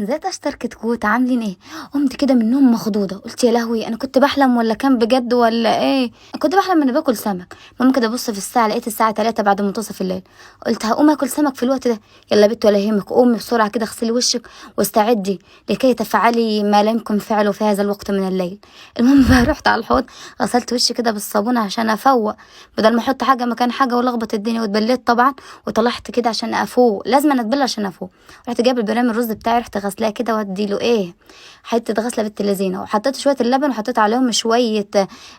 كنزات اشطر كتكوت، عاملين ايه؟ قمت كده من النوم مخضوضه، قلت يا لهوي انا كنت بحلم ولا كان بجد ولا ايه؟ كنت بحلم اني باكل سمك. المهم كده ابص في الساعة، لقيت الساعة 3 بعد منتصف الليل. قلت هقوم اكل سمك في الوقت ده؟ يلا بت ولا يهمك، قومي بسرعة كده اغسلي وشك واستعدي لكي تفعلي ما لا يمكن فعله في هذا الوقت من الليل. المهم بقى رحت على الحوض، غسلت وشي كده بالصابونه عشان افوق، بدل ما احط حاجة مكان حاجة ولخبط الدنيا، واتبليت طبعا وطلعت كده عشان افوق، لازم انا اتبل عشان افوق. رحت جايبه البرام الرز بتاعي، رحت غسلاه كده وادي له ايه حتة غسله بنت اللذينه، وحطيت شوية اللبن وحطيت عليهم شوية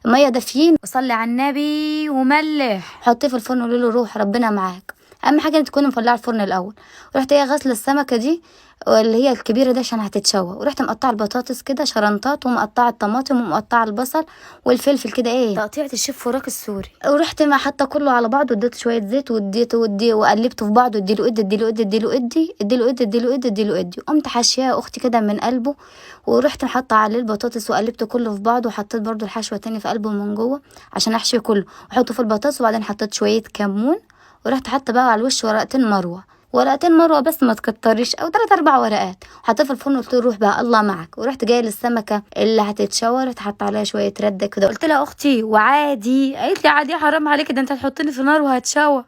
مية دافيين، وصلي على النبي وملح، حطيه في الفرن وقولي له روح ربنا معاك. اهم حاجة ان تكوني مولعه الفرن الاول. رحت ايه غسله السمكة دي اللي هي الكبيرة دي عشان هتتشوى، ورحت مقطعه البطاطس كده شرنطات، ومقطعه الطماطم ومقطعه البصل والفلفل كده ايه تقطيعه الشيف فراك السوري. ورحت ما حاطه كله على بعضه، واديته شوية زيت واديته ودي وقلبته في بعضه، اديله ادي اديله ادي اديله ادي اديله ادي اديله ادي اديله ادي. قمت حاشياه اختي كده من قلبه، ورحت حاطه عليه البطاطس وقلبته كله في بعضه، وحطيت برده الحشوه تاني في قلبه من جوه عشان احشي كله واحطه في البطاطس. وبعدين حطيت شوية كمون، ورحت حاطه بقى على الوش ورقتين مروه، ورقتين مروه بس ما تكتريش، او 3 4 ورقات. وحطيت في الفرن وقلت له روح بقى الله معك. ورحت جاية للسمكه اللي هتتشوى، رحت حاطه عليها شوية رده كده، قلت لها اختي وعادي، قالت لي عادي حرام عليك، ده انت هتحطيني في نار وهتشوى.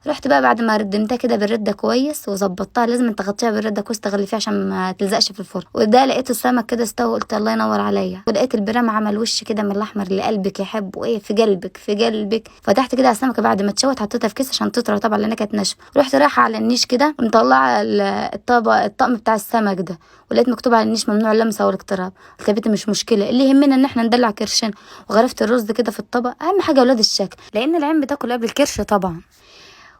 رحت بقى بعد ما ردمتها كده بالردة كويس وظبطتها، لازم تغطيها بالردة كويس تغلفيها عشان ما تلزقش في الفرن. وده لقيت السمك كده استوى، قلت الله ينور عليا. ولقيت البرام عمل وش كده من الاحمر اللي قلبك يحبه، ايه في قلبك في قلبك. فتحت كده على السمكة بعد ما اتشوت، حطيتها في كيس عشان تطرى طبعا لانها كانت ناشفة. رحت رايحة على النيش كده مطلعه الطبق الطقم بتاع السمك ده، ولقيت مكتوب على النيش ممنوع اللمس او الاقتراب. قلت يا بنتي مش مشكلة، اللي يهمنا ان احنا ندلع كرشنا. وغرفت الرز كده في الطبق، اهم حاجة اولاد الشكل لان العين بتاكل قبل الكرش طبعا.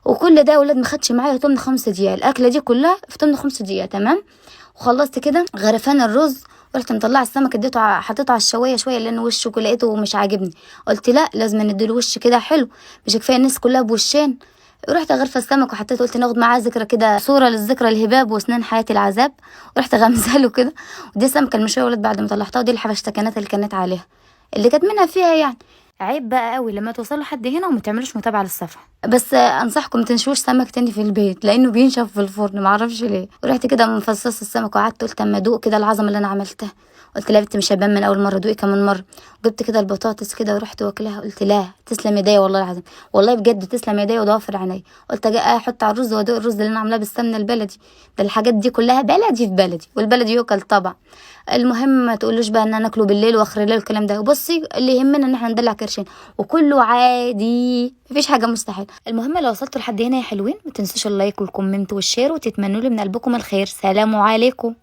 وكل ده يا ولاد ما خدش معايا تمن 5 دقايق، الاكلة دي كلها في تمن 5 دقايق تمام. وخلصت كده غرفان الرز، ورحت مطلعه السمك اديته حطيته على الشوايه شوية لان وشه لقيته مش عاجبني، قلت لا لازم نديله وش كده حلو، مش كفاية الناس كلها بوشين. رحت غرفة السمك وحطيته، قلت ناخد معاه ذكرى كده، صوره للذكرى الهباب واسنان حياة العذاب. ورحت غمزه له كده. ودي السمكة المشويه ولاد بعد ما طلعتها، ودي الحبشتكنات اللي كانت عليها اللي كانت منها فيها يعني. عيب بقى قوي لما توصلوا لحد هنا وما تعملوش متابعه للصفحه. بس انصحكم ما تنشوش سمك تاني في البيت لانه بينشف في الفرن معرفش ليه. ورحت كده مفصصه السمك وقعدت قلت اما ادوق كده العظمة اللي انا عملتها، قلت لا يا بنتي مش هبان من اول مرة، دوقي كمان مرة. جبت كده البطاطس كده ورحت واكلها، قلت لا تسلم ايديا والله العظيم، والله بجد تسلم ايديا وضوافر عينيا. قلت اجي احط على الرز وادوق الرز اللي انا عاملاه بالسمنه البلدي ده، الحاجات دي كلها بلدي في بلدي، والبلدي يوكل طبعا. المهم ما تقولوش بقى ان انا اكله بالليل واخر الليل والكلام ده. بصي اللي يهمنا ان احنا ندلع كرشين وكله عادي، مفيش حاجة مستحيل. المهم لو وصلتوا لحد هنا يا حلوين ما تنسوش ال like وال comment وال share، وتتمنوا لي من قلبكم الخير. سلام عليكم.